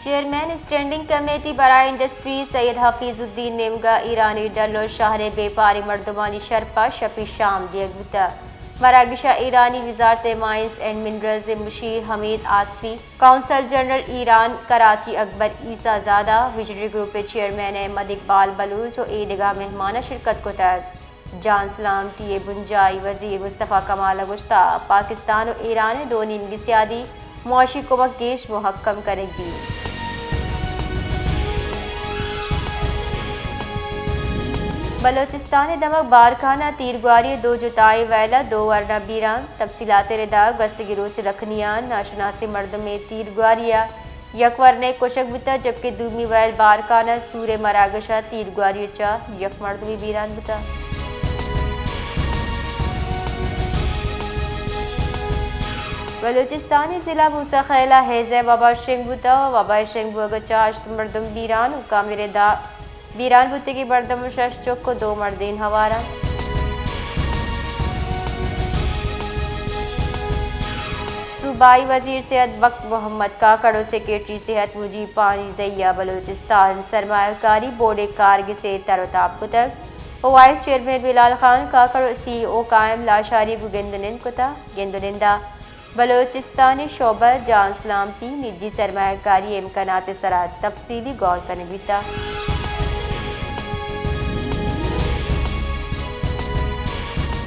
Chairman standing committee برائے انڈسٹری سید حفیظ الدین نیمگا ایرانی ڈل و شہر بیپاری مردمانی شرپا شپی شام دیگ بوتہ۔ مراگشا ایرانی وزارت مائنز اینڈ منرلز مشیر حمید آصفی، قونصل جنرل ایران کراچی اکبر عیسی زادہ، ویژنری گروپ چیئرمین احمد اقبال بلوچ و اے دگہ مہماناں شرکت کتگ۔ جان سلامتی ء بنجاہی وزیر مصطفی کمال ء گوشتہ، پاکستان و ایران ء دو نیمگی سیادی معاشی کمک گیش مہکم کنگ بیت۔ بلوچستان ء دمگ بارکھان ء تیرگواری ء دو جتائیں ویل ء دو ورنا بیران۔ تفصیلات ء ردا گوستگیں روچ رکھنیان ناشناسیں مردمے تیرگواری ء یک ورنئے کشگ بوتگ، جبکہ دومی ویل بارکھان ء سور ء مراگش ء تیرگواری ء چہ یک مردمے بیران بوتگ۔ بلوچستان ء ضلع موسی خیل ء ہیضہ ء وبا شنگ بوتگ، وبا ء شنگ بوگ ء چہ ہشت مردم بیران، حکام ء ردا بیران بوتگیں مردم شش چک و دو مردین ہوار انت۔ صوبائی وزیر صحت بخت محمد کاکڑ و سیکرٹری صحت مجیب پانیزئی ء بلوچستان سرمایہ کاری بورڈ ء کارگس ء تر و تاب کتگ و وائس چیئرمین بلال خان کاکڑ و سی ای او قائم لاشاری گوں گند و نند کتگ۔ گند و نند ء بلوچستان ء شعبہ جان سلامتی، نجی سرمایہ کاری ء امکانات ء سرا تفصیلی گور کنگ بیتگ۔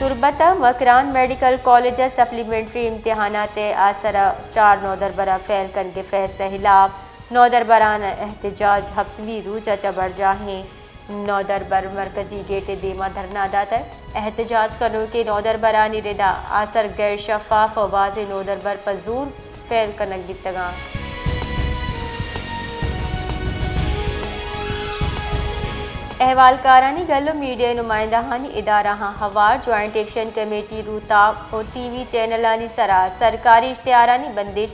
تربت ء مکران میڈیکل کالج ء سپلیمنٹری امتحانات ء آسر ء چار نودربراں فیل کنگ ء فیصلہ ء ہلاپ نودربران ء احتجاج۔ ہپتمی روچ ء چہ برجاہیں نودربر مرکزی گیٹ ء دیما دھرنا داتگ۔ احتجاج کنوکیں نودربرانی ردا آسر غیر شفاف ء بازیں نودربر پہ زور فیل کنگ بیتگاں۔ احوالکارانی گل و میڈیا نمائندہانی ادارہاں ہوار۔ جوائنٹ ایکشن کمیٹی روتاپ و ٹی وی چینلانی سرا سرکاری اشتہارانی بندش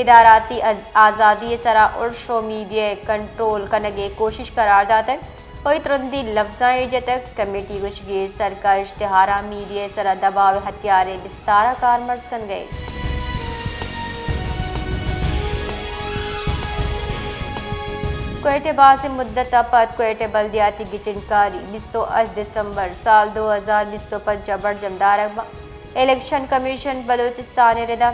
اداراتی آز-، آزادی ء سرا ارش و میڈیا ء کنٹرول کنگ ء کوشش قرار داتگ و اے ترندی لفظاں اے جتگ۔ کمیٹی گوشگی سرکار اشتہاراں میڈیا ء سرا دباؤ ء ہتھیار ء بستار ء کارمرز کنگ ء۔ کوئٹہ ء باز مدت ء پد کوئٹہ ء بلدیاتی گچینکاری بیست و ہشت دسمبر سال دو ہزار بیست و پنچ ء برجم دارگ بنت۔ الیکشن کمیشن بلوچستان ء ردا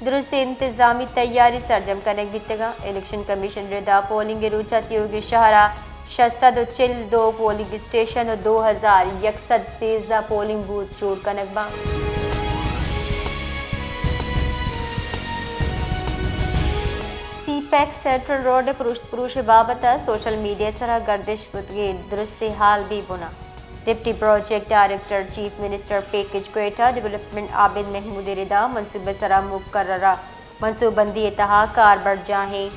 درستیں انتظامی تیاری سرجم کنگ بیتگاں۔ الیکشن کمیشن ردا پولنگ ء روچ ء تیوگیں شہر ء شش سد و چل دو پولنگ اسٹیشن و دو ہزار یک سد سیزدہ پولنگ بوتھ جوڑ کنگ باں۔ سی پیک سینٹرل روڈ ء پروشت پروش ء بابت ء سوشل میڈیا ء سرا گردش کتگیں درستیں ہال بے بنا۔ Deputy project director chief minister package Quetta development Abid Mahmood ء ردا منصوبہ سرا مقررہ منصوبندی ء تہا کار برجاہیں۔